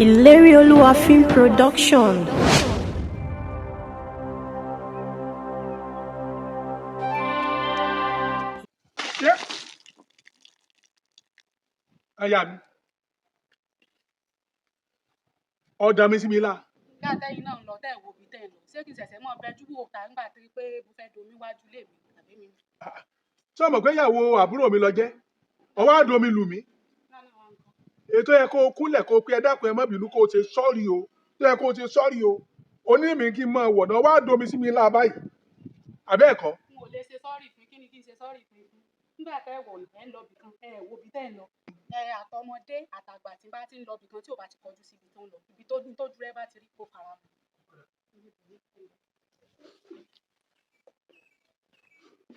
Ìlérí Olúwa Film Production. Ṣé aya mi ọ̀dà mi sí mi lá. Nígbà tẹ́yìn náà ń lọ tẹ́ ẹ̀ wo ibi tẹ́ ẹ̀ lọ, ṣé kí n ṣẹ̀ṣẹ̀ mọ́ bẹjú wò ta nígbà tí pé mo fẹ́ domi wájú lé mi àbí mi? Ṣé o mọ̀ pé ìyàwó àbúrò mi lọ jẹ́ ọwọ́ àdó mi lù mí? Náà náà wà ń kọ́. Ètò yẹ kó o kúnlẹ̀ kó o pé ẹ dákun, ẹ má bínú, kó o ṣe sọ́ọ̀rì o, tó yẹ kó o ṣe sọ́ọ̀rì o, oní mi kí n máa wọ̀nà ọwọ́ àdó mi sí mi lá báyìí, àbẹ́ ẹ̀kọ́. N ò lè ṣe sọ́ọ̀rì fún kí ni kí n ṣe sọ́ọ̀rì fún ikú. Nígbà tẹ́ ẹ̀ wọ̀ ẹ̀ ń lọ bìkan, ẹ̀ wo ibi tẹ́ ẹ̀ ń lọ. Ẹ àtọmọdé àtàgbà tí bá ti ń lọ bìkan tí ò bá ti kọjú sí ibi tó ń lọ, ibi tó tójú rẹ bá ti rí kó fara mọ́.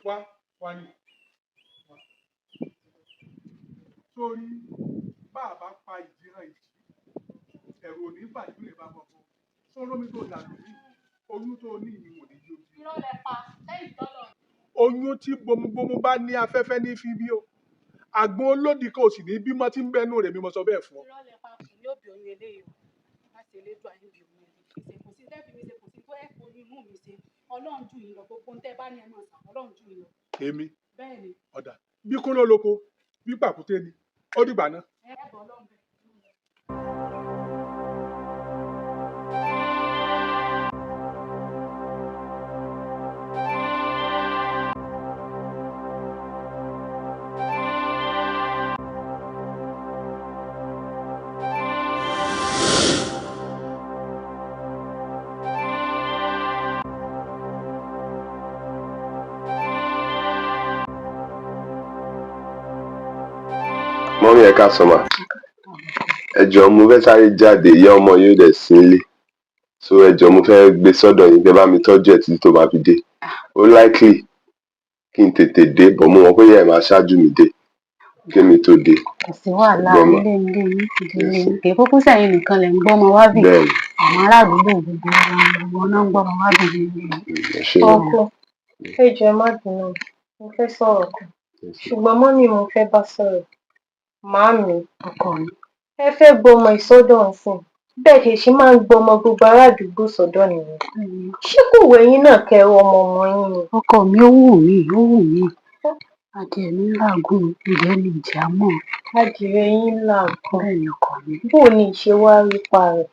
Wá wá ní wá sórí bá a bá pa ìdíran ìjì, ẹ̀rù ò ní bàjú lè bá bọ̀ bọ̀ sóró mi tó dànù yìí, oyún tó ní ìwọ̀n ní yóò bí. Irọ́ lẹ pa lẹ́yìn tọ́lọ̀. Oyún tí bomubomu bá ní afẹ́fẹ́ ní fi bí o, àgbọn olódì kan ò sì ní bímọ tí ń bẹnu rẹ̀, mímọ sọ bẹ́ẹ̀ fún ọ. Irọ́ lẹ pa, kò ní òbí oyún eléyìí o. Láti elédùn ayé bí oyún eléyìí. Ṣe kò sí tẹ́ fi mi ṣe, kò sí tó ẹ̀ foyún inú mi ṣe. Ọlọ́run jù yín lọ, gbogbo ohun tẹ́ bá ní ẹ máa sà, Ọlọ́run jù yín lọ. Èmi Bẹ́ẹ̀ ni. Ọ̀dà bí kúnlọ́ lóko bí pàkúté ni ó dìgbà náà. Ẹ bọ̀ Ọlọ́run bẹ́ẹ̀. Mummy, ẹ káàsán mà. Ẹ jọ̀ọ́, mo fẹ́ sáré jáde, ìyá ọmọ yóò dẹ̀ sí nílé, so ẹ jọ̀ọ́, mo fẹ́ gbé sọ́dọ̀ yín kẹ́ bá mi tọ́jú ẹ̀ títí tó máa fi dé. Ó likely kí n tètè dé, but mo mọ̀ pé ìyá ẹ̀ máa ṣáájú mi dé kémi tó dé. Kò sí wàhálà. Gbọ́mọ. Ilé ilé yín, ìdílé yín, kì í kúkú sẹ́yìn nìkan lẹ̀ ń gbọ́mọ wá bì. Bẹ́ẹ̀ ni. Àwọn ará àdúgbò gbogbo wọn, gbogbo wọn náà ń gbọ́mọ wá bì nínú ilé. Ẹ ṣé gan. Ọkọ, ẹ jọ̀ọ́, ẹ má bínú, mo fẹ́ sọ̀rọ̀ kan, ṣùgbọ́n mummy mo fẹ́ bá sọ̀rọ̀. Màámi, Ọkọ mi. ẹ fẹ́ gbọ́mọ ìsọdọ̀ ǹsìn, bẹ́ẹ̀ kì í ṣe máa ń gbọ́mọ gbogbo ará àdúgbò sọ́dọ̀ nìyẹn. Ṣé kò wù ẹ̀yin náà kẹ́ ẹ ọmọ ọmọ yín ni? Ọkọ mi, ó wù mí, ó wù mí. Adìẹ mi ń làágùn, ìyẹ́ ni ìjà mọ̀. Adìrẹ yín làágùn. Bẹ́ẹ̀ ni, ọkọ mi. Bó o ní ṣe wá rí pa rẹ̀?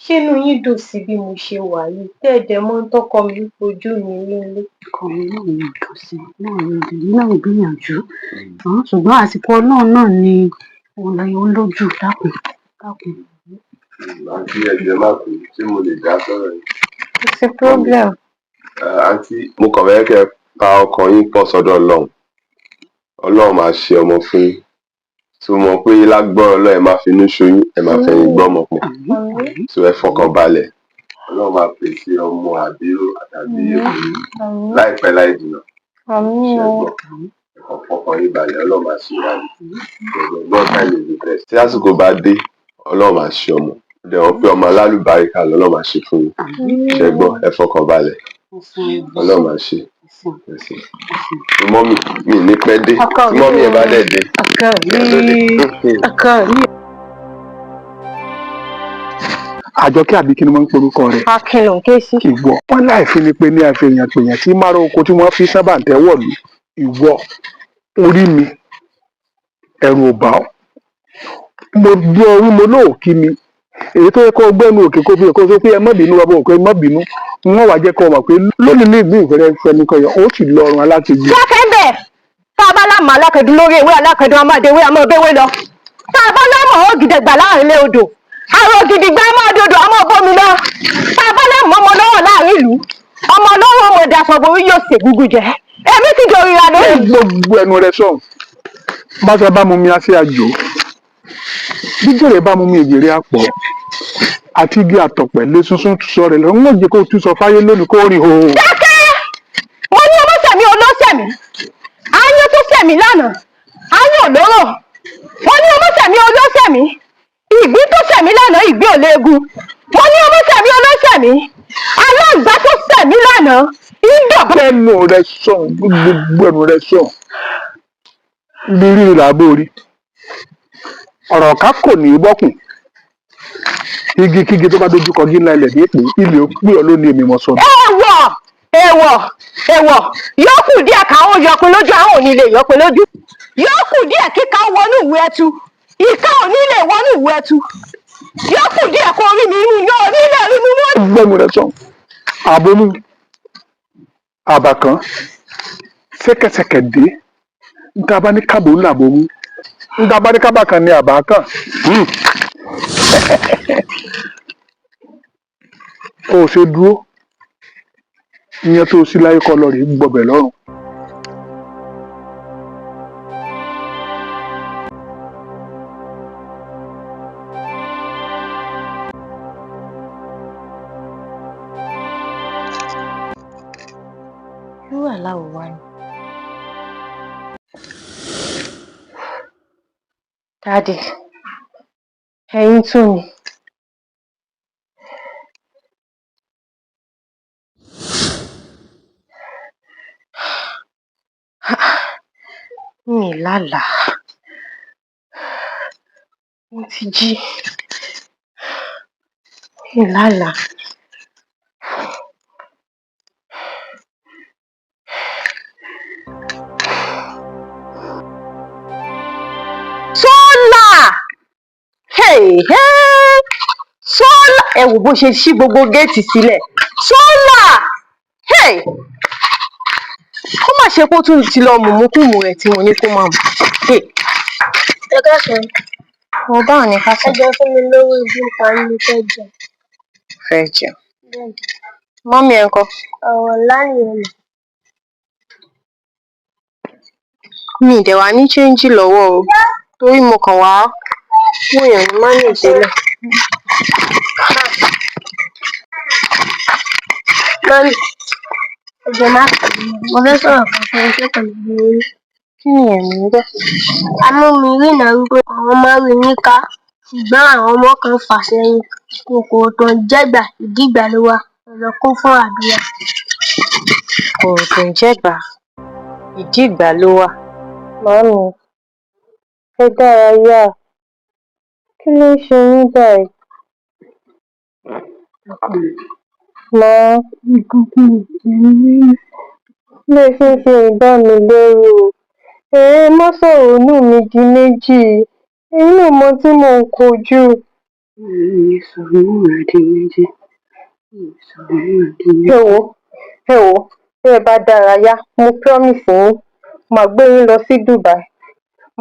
Ṣé inú yín dùn sí bí mo ṣe wà yìí, tẹ́ ẹ dẹ̀ mọ̀ ń tọ́kọ mi ń fojú mi rí nílé? Ọkọ mi, náà mi ò dùn sí i náà, mi ò dùn, èmi náà ń gbìyànjú. Ṣùgbọ́n àsìkò Ọlọ́run náà ni òun lọ, òun lójú. Dákun, dákun. Àǹtí, ẹ jọ̀ọ́, ẹ má bínú, ṣé mo lè dá sọ́rọ̀ yìí? Kò sí problem. Àǹtí, mo kàn fẹ́ kẹ́ ẹ pa ọkàn yín pọ̀ sọ́dọ̀ Ọlọ́run. Ọlọ́run máa ṣe ọmọ fún yín tó mọ̀ pé lágbára Ọlọ́run, ẹ máa finú ṣoyún, ẹ máa fẹ̀yìn gbọ́mọ pọ̀. Àmín, àmín. So ẹ fọkàn balẹ̀, Ọlọ́run máa pèsè ọmọ àbíró tàbí Àmín. Àmín. láìpẹ́ láì jìnnà. Àmín Ṣe o. gbọ́? Ẹ kàn fọkàn yín balẹ̀, Ọlọ́run máa ṣe ìyanu. God time is the best. Tí àsìkò bá dé, Ọlọ́run máa ṣe ọmọ dẹ̀ wọ́n pé ọmọ alálùbáríkà lọ́lọ́run máa ṣe fún yín. Ṣe gbọ́? Ẹ fọkàn balẹ̀, Ọlọ́run máa ṣe. Ẹ ṣé. Mummy mi, ní pẹ́ dé. Ọkọ tí mi. Mummy ẹ bá dẹ̀ dé Ọkọ kí ẹ tó dé. mi, ọkọ mi. Àjọkẹ́, àbí kí ni wọ́n ń porúkọ rẹ̀? Akin ló ń ké sí. Ìwọ wọn láì fi ni pé ní àfihàn pèèyàn tí márùn oko tí wọ́n fi sábà ń tẹ́wọ̀ lù ìwọ orí mi, ẹ̀rù ò bá ọ́. Mo gbọ́ orí mo lóò kí mi, èyí tó yẹ kó gbẹ́nu òkè kó fi kó sọ pé ẹ má bínú, bàbá òkè, ẹ má bínú. Wọ́n wàá jẹ́ kó mọ̀ pé lónìí ní ìgbín ìfẹ́rẹ́ fẹnu kọyọ, ó sì lọ ọrùn alákejì. Dákẹ́ bẹ́ẹ̀. Tá a bá lámọ̀ alákẹ́dùn lórí ewé alákẹ́dùn, a máa dewé, a máa béwé lọ. Tá a bá lámọ̀ ó gidigba láàrin ilé odò, àrò gidigba a máa dodo, a máa bómi lọ. Tá a bá lámọ̀ ọmọ lọ́wọ́ láàrin ìlú, ọmọ lọ́wọ́ ọmọ dàsọ̀ borí, yóò ṣègúngún jẹ. Èmi ti dòrìrà lónìí. Gbogbo ẹnu rẹ sọ̀hún bá ṣe bá mu mi àti àjò gbígbèrè bá mu mi èjèrè àpọ̀ àti igi àtọ̀pẹ̀ lé sunsun sọ rẹ̀ lọ ń jẹ́ kó tún sọ fáyé lónìí kó rìn hòhò. Dákẹ́! Mo ní ọmọ sẹ̀mí olóṣẹ̀mí, áyán tó sẹ̀mí lánàá, áyán olóró. Mo ní ọmọ sẹ̀mí olóṣẹ̀mí, ìgbín tó sẹ̀mí lánàá, ìgbín ò léegun. Mo ní ọmọ sẹ̀mí olóṣẹ̀mí, aláǹgbá tó sẹ̀mí lánàá, ìdọ̀bọ̀. Ẹnu rẹ sọ̀hún, gbogbo ẹnu rẹ sọ̀hún, ibi rírì làbó rí ọ̀rọ̀ ká kò ní í bọ́kùn. Igi kígi tó bá dojú kọ gí ńlá, ilẹ̀ ní èpè ilé ó pè ọ́ lónìí, èmi mọ̀ sọ. Èèwọ̀, èèwọ̀, èèwọ̀! Yóò kù díẹ̀ káwọn yọpin lójú, àwọn ò ní lè yọpin lójú. Yóò kù díẹ̀ kíka wọnú ìwé ẹtu, ìka ò ní lè wọnú ìwé ẹtu. Yóò kù díẹ̀ kó rí mi inú, yóò ní lè rí mi mú. Gbẹnu rẹ sọ àbomú àbàkán ṣẹ̀kẹ̀ṣẹ̀kẹ̀ dé níta bá ní kábò ńlá bomú, níta bá ní kábàkàn ní àbákàn. Ó ṣe dúró ìyẹn tó sí láyé kọ lọ rèé gbọbẹ lọ́rùn. Irú àlá wo wá ni? Daddy, ẹ̀yin tún ni. Mi ì lálàá. Mo ti jí. Mi ì lálàá. Sọ́là! Hey, hey! Sọ́là! Ẹ wò bó ṣe ṣí gbogbo géètì sílẹ̀. Sọ́là! Hey! Kó má ṣe kó tún ti lọ mùmúkùmù rẹ̀ tí mo ní kó má mú. Hey! Ẹ káàsán. Mo báwọn ní ká Ẹ sọ. jọ, fún mi lówó, ibi ń pa mí, mo fẹ́ jẹun. Fẹ́ jẹun? Bẹ́ẹ̀ni. Mummy ẹ̀ ńkọ́? Ọ̀rọ̀ ńlá nìyẹn mà. Mi ì dẹ̀ wá ní change lọ́wọ́ o, torí mo kàn wá wòyàn ní mánì délẹ̀. Mummy, ẹ jọ̀ọ́, má bínú, mo fẹ́ sọ̀rọ̀ kan fún yín, ṣé kò ní bí yín? Kí nìyẹn? Mò ń gbọ́. Amúmi rí-ìnà wípé àwọn ọmọ rí yín ká, ṣùgbọ́n àwọn ọmọ kan fà sẹ́yìn. Kòkòrò tó ń jẹ̀gbá, ìdí ìgbá ló wà. Ẹ lọ kún fún àdúrà. Kòkòrò tó ń jẹ̀gbá, ìdí ìgbá ló wà. Màámi, ẹ dárayá. Kí ló ń ṣe yín báyìí? Mà, Nǹkan kan ò ṣe mí. bí ẹ ṣe ń ṣe yìí bà mí lẹ́rù o. Ẹ má sọ̀rọ̀ inú mi di méjì. Ẹ̀yin náà mọ ohun tí mò ń kojú. Mi ò sọ̀rọ̀ inú rẹ̀ di méjì. Mi ò sọ̀rọ̀ inú rẹ̀ di méjì. Ẹ wò ó, ẹ wò ó, bí ẹ bá dárayá, mo promise yín, màá gbé yín lọ sí Dubai.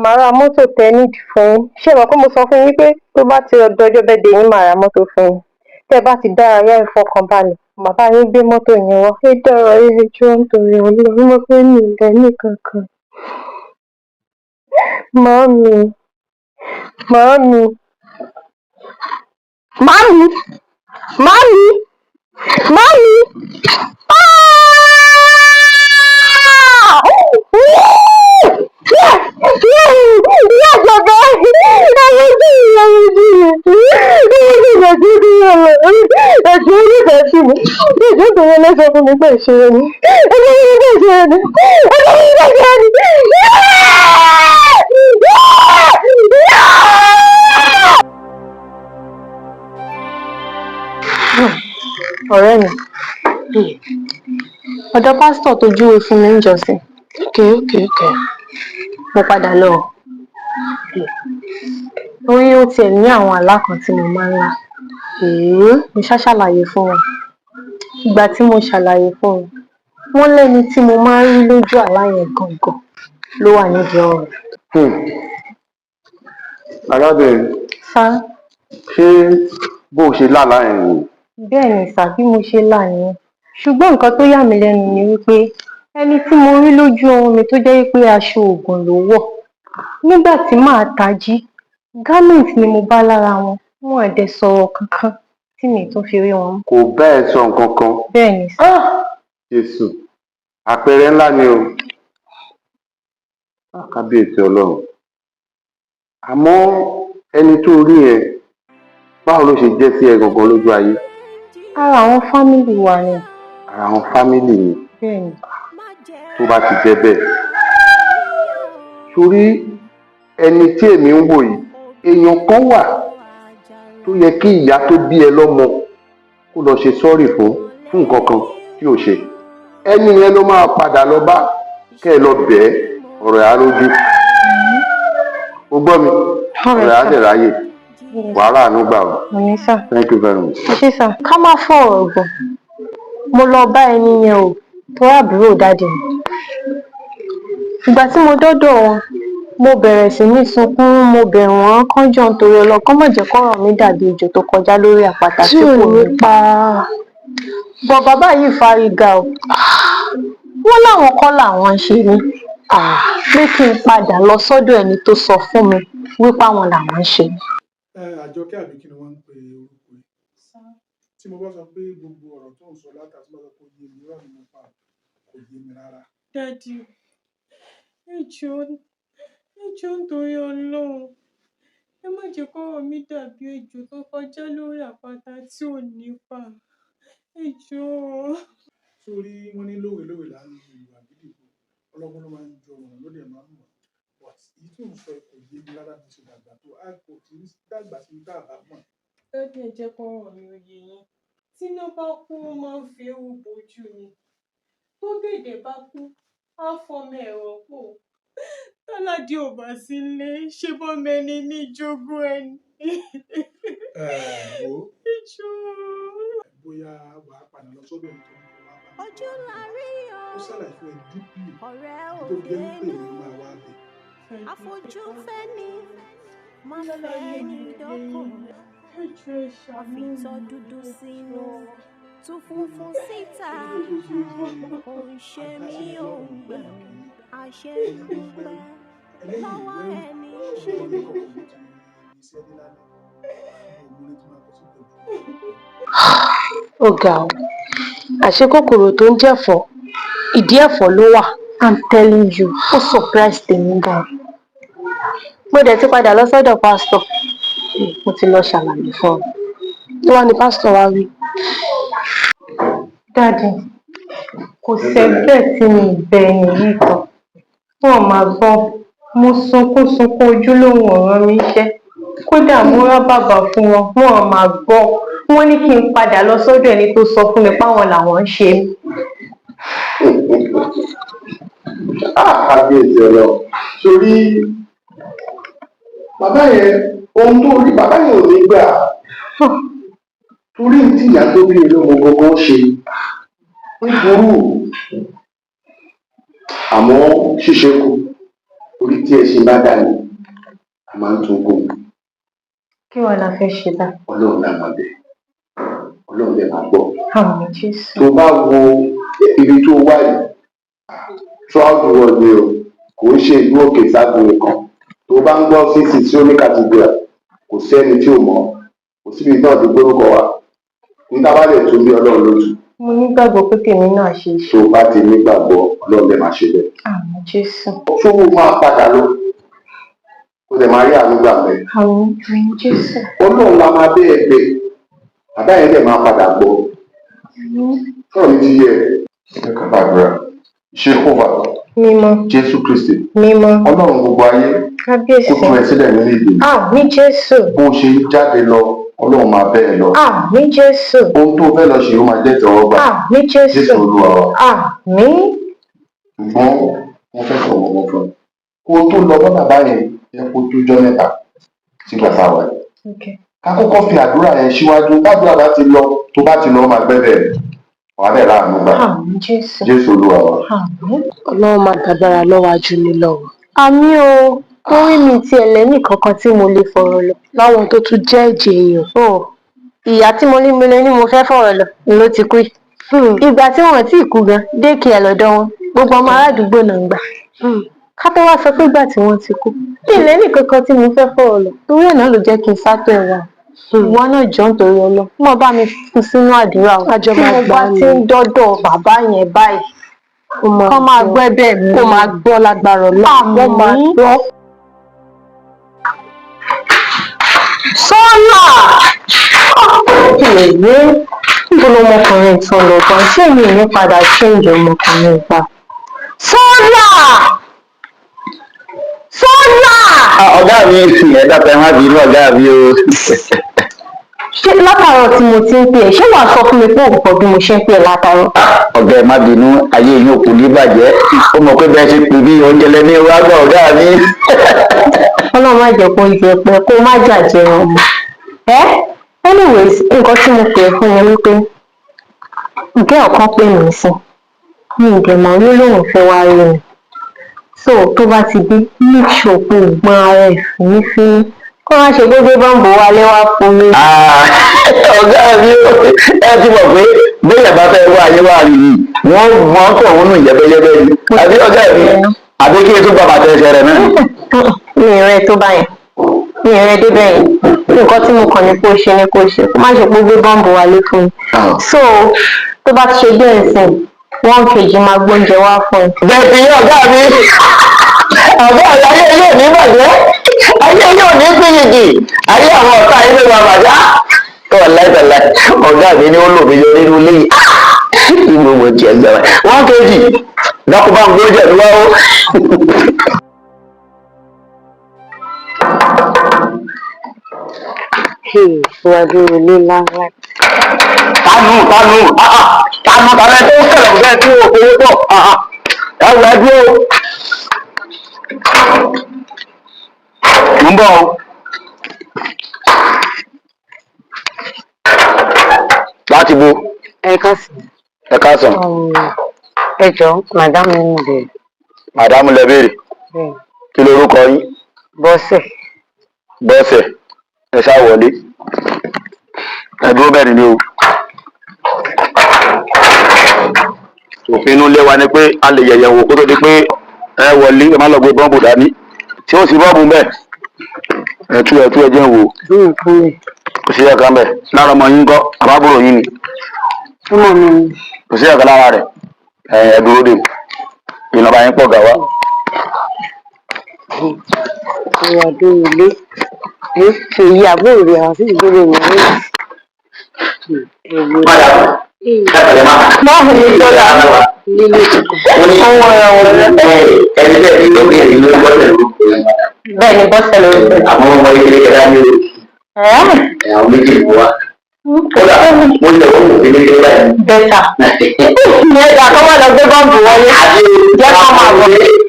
Màá ra mọ́tò tẹ́ ẹ need fún yín. Ṣé ẹ mọ̀ pé mo sọ fún yín pé tó bá ti dọjọ́ birthday yín, màá ra mọ́tò fún yín? Tẹ́ ẹ bá ti dárayá, ẹ fọkàn balẹ̀, màá bá yín gbé mọ́tò yẹn wá. Ẹ dárayá, ẹ jọ̀ọ́, nítorí Ọlọ́run, mo fẹ́ mi ò lẹ́nì kankan. Màámi, màámi, màámi, màámi, màámi! Ah! Ìyá àjọ̀dá, ẹjọ́ onífẹ̀ẹ́ sí mi, ẹjọ́ tó yẹ lẹ́sọ̀ fún mi pé ìṣeré ni, ẹjọ́ onífẹ̀ẹ́ ìṣeré ni, ẹjọ́ onífẹ̀ẹ́ ìṣeré ni. Ọ̀rẹ́ mi, ọ̀dọ̀ pásítọ̀ tó júwe fún mi níjọ́sí, mo padà lọ torí ó tiẹ̀ ní àwọn àlá kan tí mo máa ń lá. Mo ṣá ṣàlàyé fún wọn. Ìgbà tí mo ṣàlàyé fún wọn, wọ́n lẹ́ni tí mo máa ń rí lójú àlá yẹn gangan ló wà nídìí ọ̀rọ̀. Arábìnrin, Sá. ṣé bó o ṣe lálàá yẹn ni? Bẹ́ẹ̀ ni sà, bí mo ṣe lá nìyẹn. Ṣùgbọ́n nǹkan tó yà mí lẹ́nu ni wípé ẹni tí mo rí lójú oorun mi, tó jẹ́ wípé aṣọ oògùn ló wọ̀, nígbà tí màá tají, garment ni mo bá lára wọn. Wọn ò dẹ̀ sọ̀rọ̀ kankan tí mi tún fi rí wọn mọ́. Kò bá ẹ sọ nǹkan kan? Bẹ́ẹ̀ ni sà. Jésù, àpẹẹrẹ ńlá ni o. Ah, kábíyèsí Ọlọ́run! Àmọ́ ẹni tó rí yẹn, báwo ló ṣe jẹ́ sí ẹ gangan lójú ayé? Ara àwọn family wa ni. Ara àwọn family ni? Bẹ́ẹ̀ ni. Tó bá ti jẹ́ bẹ́ẹ̀, torí ẹni tí èmi ń wò yìí, èèyàn kan wà. Tó yẹ kí ìyá tó bí ẹ lọ́mọ kó lọ ṣe sorry fún nǹkan kan tí ò ṣe, ẹni yẹn ló máa padà lọ bá kẹ́ ẹ lọ bẹ̀ẹ́. Ọ̀rọ̀ ẹ̀ á lójú o, gbọ́ mi, ọ̀rọ̀ ẹ̀ á dẹ̀ ráyè, wàá ràánú gbà o. Àmín sir. Thank you very much. Ẹ ṣé sir. Ká má fọ̀rọ̀ gùn, mo lọ bá ẹni yẹn o, tó àbúrò daddy mi. Ìgbà tí mo dọ́dọ̀ wọn, mo bẹ̀rẹ̀ sí ní sunkún. Mo bẹ̀ wọ́n kán jọ̀ọ́ nítorí Ọlọ́run, kán má jẹ́ kọ́rọ̀ mi dàbí ejò tó kọjá lórí àpáta tí kò nípa bọ̀. Bàbá yìí fárígá o. Wọ́n láwọn kọ́ làwọn ń ṣe mí, pé kí n padà lọ sọ́dọ̀ ẹni tó sọ fún mi wípé àwọn làwọn ń ṣe mí. Ẹ Àjọkẹ́, àbí kí ni wọ́n ń pe orúkọ ẹ̀? Tí mo bá sọ pé gbogbo ọ̀rọ̀ tó ń sọ látà, tí mo bá sọ pé ó yé mi, irọ́ ni mo pa, kò yé mi rárá. Daddy, ẹ jọ̀ọ́, ẹ jọ̀ọ́, nítorí Ọlọ́run, ẹ má jẹ́ kọ́rọ̀ mi dàbí ejò tó kọjá lórí àpáta tí ò nípa. Ẹ jọ̀ọ́. Sórí, wọ́n ní lówe-lówe là ń lu ìlù àgídìgbo, ọlọ́gbọ́n ló máa ń jọ ọ̀ràn, ló dẹ̀ máa ń mọ̀. But èyí tó ń sọ yìí kò yé mi rárá. Bí mo ṣe dàgbà tó, a kò kì í dàgbà síbi tá a bá mọ̀. Daddy, ẹ jẹ́ kọ́rọ̀ mi ó yé yín. Tíná bá kú, ó máa ń fi eérú bojú ni. Tógẹ̀dẹ̀ bá kú, á fọmọ ẹ̀ rọ́pò. Táládé ò bá sí nílé, ṣe bọ́mọ ẹni ní jogún ẹni. Ẹ wo, Ẹ jọ̀ọ́. bóyá wàá padà lọ sọ́dọ̀ ẹni tó ní kó wá bá mi. Ojú la rí o. Ó ṣàlàyé fún ẹ deeply ọ̀rẹ́ tó fi jẹ́ wípé òde èmi máa wá bẹ̀. Àfojú fẹ́ ni má fẹ́ ní dọ́kàn. Ẹ jọ̀ọ́, ẹ ṣàánú mi. Àfitọ́ dúdú sínú, tú funfun síta. Ó ń ṣe mí, ó ń gbà mí, àṣẹ ń dúpẹ́ lọ́wọ́ ẹni ṣe Ṣùgbọ́n mí. ní kọ̀ọ̀kan mo ti iṣẹ́ ní lálẹ́, mi ò mú ní tí máa kọ sí pẹ̀lú. Ó ga ọ, àṣé kòkòrò tó ń jẹ̀fọ́, ìdí ẹ̀fọ́ ló wà. I'm telling you, ó surprise tèmi gan. Mo dẹ̀ ti padà lọ sọ́dọ̀ pásítọ̀, mo ti lọ ṣàlàyé fún un. Kí wàá ní pásítọ̀ wá wí? Daddy, kò sẹ́bẹ̀ tí mi ì bẹ ẹni yìí tán, wọn máa gbọ́. Mo sunkún sunkún, ojúlówó ọ̀ràn mi iṣẹ́, kódà mo rá bàbà fún wọn, wọn máa gbọ́. Wọn ní kí n padà lọ sọ́dọ̀ ẹni tó sọ fún mi páwọn làwọn ń ṣe mí. Kábíyèsí Ọlọ́run! Sórí bàbá yẹn, ohun tó rí, bàbá yẹn ò ní gbà, torí tí ìyá tó bí olómo gangan ṣe ń burú. Àmọ́ ṣíṣe kù, orí tí ẹṣin bá dà ní a máa ń tún gùn. Kí wàá la fẹ́ ṣe báyìí? Ọlọ́run náà máa bẹ̀, Ọlọ́run dẹ̀ máa gbọ́. Àmín Jésù. Tó bá wo ibi tó wà yìí, throughout the world ni o, kò ń ṣe ìlú òkè ságun nìkan. Tó bá ń gbọ́ CC sí oní cathedral, kò sẹ́ni tí ò mọ̀, kò síbi náà ti gbórúkọ wa níta bá lè tún bí Ọlọ́run lójú. Mo nígbàgbọ́ pé tèmi náà ṣe é ṣe. Tó bá ti nígbàgbọ́, Ọlọ́run dẹ̀ máa ṣe bẹ́ẹ̀. Àmín Jésù. Ṣówó máa padà lọ, kó dẹ̀ máa rí àánú gbà mẹ́. Àmín, àmín Jésù. Ọlọ́run la máa bẹ́ẹ̀ bẹ̀, bàbá yẹn dẹ̀ máa padà gbọ́. Sọ̀rọ̀ mi ti yẹ ẹ. Ká gbàdúrà. Jehovah, Mímọ́. Jésù Kristi, Mímọ́. Ọlọ́run gbogbo ayé, Kábíyèsí. kó tú ẹ sílẹ̀ nínú ìdè. Àmín Jésù. Bó ṣe ń jáde lọ, Ọlọ́run máa bẹ́ẹ̀ lọ. Àmín Jésù. Ohun tó fẹ́ lọ ṣe, ó máa jẹ́ ìtẹ́wọ́gbà. Àmín Jésù. Jésù Olúwa wa. Àmín. Ṣùgbọ́n wọ́n fẹ́ sọ̀rọ̀ wọn fún ẹ, kó o tó lọ bá bàbá yẹn, yẹ kó tó jọ́ 3 sígbà tá a wà yìí. Ká kọ́kọ́ fi àdúrà yẹn síwájú. Tádùrà bá ti lọ, tó bá ti lọ, ó máa gbẹ́bẹ̀, wàá dẹ̀ ráàánú gbà. Àmín Jésù. Jésù Olúwa wa. Àmín. Ọlọ́run máa gbàgbára lọ́wọ́ ajúni lọ o. Àmín o, torí mi tiẹ̀ lẹ́nì kankan tí mo lè fọ̀rọ̀ lọ. Láwọn tó tún jẹ́ ẹ̀jẹ̀ èèyàn. O ìyá tí mo ní mo lè ní mo fẹ́ fọ̀rọ̀ lọ ló ti kú yìí. Ìgbà tí wọn tí ì kú gan, daycare lọ́dọ̀ wọn, gbogbo ọmọ aládùúgbò náà ń gbà. Ká tó wá sọ pé ìgbà tí wọ́n ti kú. Mi ì lẹ́nì kankan tí mo fẹ́ fọ̀rọ̀ lọ. Torí ẹ̀ náà ló jẹ́ kí n sátọ̀ ẹ̀ wá. Ìwọ náà jọ̀ọ́, nítorí Ọlọ́run, mọ̀ bá mi fi sínú àdúrà o. Àjọ Tí máa mo gbà bá á ti ni. ń dọ́dọ̀ bàbá yẹn báyìí, Ó máa kán máa gbọ́. gbọ́ ẹ̀bẹ̀ mi. Kó máa gbọ́ lágbára Ọlọ́run. Wọ́n máa Àmín. gbọ́. Sọ́là! Èmi níbo lọmọkùnrin tán lọ gan? Ṣé mi ò ní padà change ọmọkùnrin pa? Sọ́là! Sọ́là! Ọ̀gá mi, ẹ dákun, ẹ má bínú, ọ̀gá mi o. Ṣé látàárọ̀ tí mo ti ń pè ẹ́, ṣé wàá sọ fún mi pé òun kọ bí mo ṣe ń pè ẹ́ látàárọ̀? Ọ̀gá, ẹ má bínú, ayé yín ò kò ní bàjẹ́. Ó mọ̀ pé bẹ́ẹ̀ ṣe pè mí, oúnjẹ lẹ́ni wá gbọ́, ọ̀gá mi. Ọlọ́run má jẹ́ kó jẹ pé kó má jàjẹ ọmọ ẹ́. Anyways, nǹkan tí mo pè é fún ni wípé girl kan pè mí sí mi, ì dẹ̀ mọ̀ ló lóun fẹ́ wá rí mi. So tó bá ti dé, make sure pé o gbọ́n ara ẹ̀ fínífíní, kó má ṣe gbégbé bọ́ǹbù wálé wá fún mi. Ọ̀gá mi, ẹ ti mọ̀ pé bẹ́ẹ̀ bá fẹ́ wá ayé wá rí yìí, wọ́n mọ̀ ọ́ kọ̀ wọ́n nù yẹ́bẹ́yẹ́bẹ́ ni. Àbí ọ̀gá mi, àbí kí n tún gba bàtà ẹsẹ̀ rẹ̀ náà? Mi ì rẹ tó báyẹn, mi ì rẹ débẹ̀ yẹn. Nǹkan tí mo kàn ní kó ṣe ni kó ṣe, kó má ṣe pé gbé bọ́ǹbù wálé fún mi. So tó bá ti ṣe dé ìsìn, 1 kg máa gbóúnjẹ wá fún un. Bẹ́ẹ̀ ti yé ọ̀gá mi. Ọ̀gá mi, ayé yóò ní bàjẹ́, ayé yóò ní pínyìnkì, ayé àwọn ọ̀tá yìí ló máa bàjẹ́ tó ọ̀lẹ́tẹ̀lẹ̀. Ọ̀gá mi ni ó lò mí yọ nínú ilé yìí kí gbogbo tiẹ̀ gbà wá. 1 kg dákúbá ń gbóúnjẹ mi wá ó. Wà dúró ilé ńláńlá. Tanu tanu tanu tanu ẹ tó ń kẹlẹ̀ fún ẹ tí o fowó pọ̀ ẹ wọ ẹ dúró. Mo ń bọ̀ o. Láti bo? Ẹ káàsán. Ẹ káàsán. Ẹ jọ̀ọ́, madam ní mo bẹ̀rẹ̀. Madam lẹ béèrè? Bẹ́ẹ̀. Kí lorúkọ yín? Bọ́sẹ̀. Bọ́sẹ̀, ẹ ṣáà wọlé, ẹ dúró bẹ́ẹ̀ ni o. Òfin inú ilé wa ni pé a lè yẹ̀yẹ̀ wò kó tó di pé ẹ wọlé. Ẹ má lọ gbé bọ́ǹbù dání tí ó sì bọ́ǹbù bẹ́ẹ̀. Ẹ tú, ẹ tú, ẹ jẹ́ n wò. Kò sí ẹ̀ka bẹ́ẹ̀ lára ọmọ yín kọ́ àbábúrò yín ni? Ọmọ mi ni. Kò sí ẹ̀ka lára rẹ̀. Ẹ ẹ dúró dè mí, ìnàbà yín pọ̀ gà wá. Wà dúró ilé. Ẹ ṣèyí àbúrò rẹ̀ àwọn sì dúró ní ọ̀rẹ́. Padà, ẹ pẹ̀lẹ́ má. Báwo ni sọ́dà? Ẹni bẹ́ẹ̀ ni ló bẹ̀rẹ̀ ló gbọ́dọ̀ ló. Bẹ́ẹ̀ ni, Bọ́sẹ̀ lórúkọ. Àwọn ọmọ ilé kẹta ní o, àwọn méjì ló wá. Kódà mo lè wọ́n mọ̀ ilé kẹta yìí. Better. Ìyẹn kọ́ wá lọ gbé bọ́ǹbù wọlé. Jẹ́ kó máa bọ̀.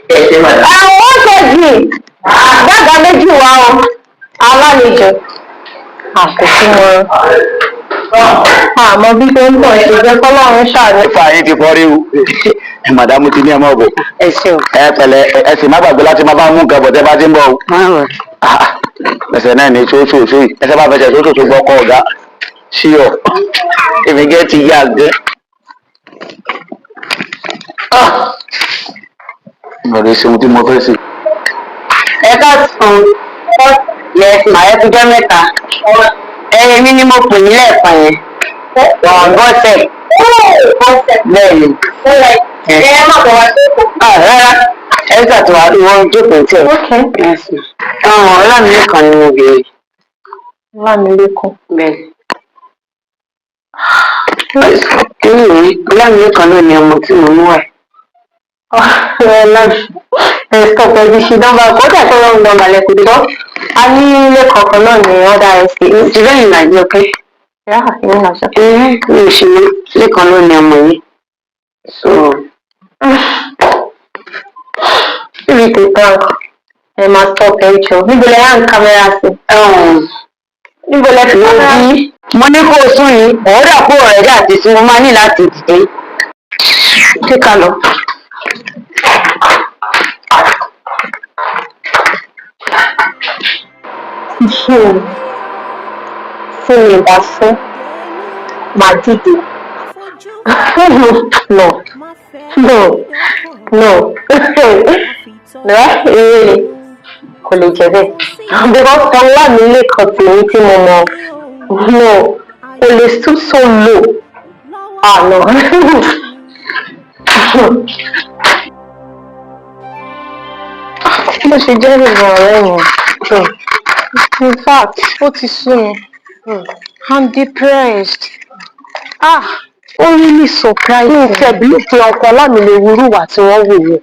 Ẹ ṣe madam. Àwọn 1 kg gbàgbà méjì wá o, alálejò àkókò wọn. Àmọ́ bí tó ń bọ̀ ṣe jẹ́ kọ́lọ́run ṣàánú. Ifá yín ti fọ́rí o. Madam ti ní ẹ máa bọ̀. Ẹ ṣé o. Ẹ pẹ̀lẹ́, ẹ sì má gbàgbé láti máa bá mú nǹkan bọ̀ tẹ́ bá ti ń bọ̀ o. Ẹsẹ̀ náà ní ṣóṣòṣó yìí, ẹsẹ̀ bá fẹsẹ̀ ṣóṣòṣó gbọ́ kọ́ ọ̀gá sí ọ. Èmi gẹ́ ti yá gẹ́. Mo lè ṣe ohun tí mo fẹ́ ṣe. Ẹ káàsán. Yes ma, ẹ kújọ́ mẹ́ta. Èmi ni mo pè yín lẹ́ẹ̀kan yẹn. Bọ́sẹ̀. Bẹ́ẹ̀ ni. Ẹ má bọ̀ wá sí. Rárá, ẹ ṣàtúwà ìwọ jókòó tí ẹ. Yes ma. Ọlámilékan ni mo béèrè. Ọlámilékan. Bẹ́ẹ̀. Anyway, Ọlámilékan ló ní ọmọ tí mo mú wá. Ẹ stop, ẹ ti ṣe nọ́mbà kódà tó wrong number lẹ́kọ̀ọ́ tó a ní ilé kọ̀ọ̀kan náà ní ọ̀dà ẹ̀sìn. Ṣùgbọ́n ìrìn àjò pé. Yá, ìyẹn àṣà. Mi ò ṣe mọ́, Lékan ló ní ọmọ yìí. So, Níbi tó tán, ẹ máa stop, ẹ jọ. Níbo lẹ hàn kámẹ́rà sí? Níbo lẹ fi kámẹ́rà sí? Mo ní kó o sún ni, ọ̀rọ̀ kó ọ̀rẹ́ dà ti sún, mo máa ní láti dìde. Ṣé ká lọ? Tí mi bá fún, màá dìde. No, no, no, no, eré ni, kò lè jẹ́ bẹ́ẹ̀. Because Ọlámilékan tèmi tí mo mọ̀, no, kò lè stoop so low. Ah, no. Bó ṣe jẹ́ nìyẹn, ọ̀rẹ́ mi. In fact, ó ti sú mi. I'm depressed. Ah, ó really surprise me. Mi fẹ́ believe pé ọkọ Ọlámilé wúrú wà tí wọ́n wò yẹn.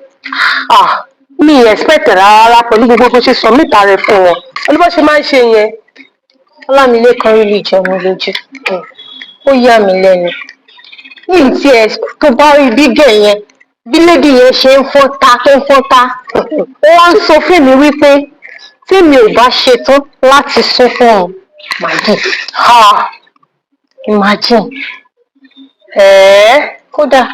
Ah, mi ì expect rárá pẹ̀lú gbogbo bó ṣe sọ mítà rẹ̀ fún wọn. Pẹ̀lú bó ṣe máa ń ṣe yẹn. Ọlámilékan rí lè jọ mí lójú. Ó yà mí lẹ́nu. Ní ti ẹ̀ tó bá rí bígẹ̀ yẹn, bí lady yẹn ṣe ń fọ́n ta tó ń fọ́n ta. Ó wá ń sọ fún mi wípé tí mi ò bá ṣetán láti sún fún òun, màá dì. Imagine. Ẹ̀ẹ́ kódà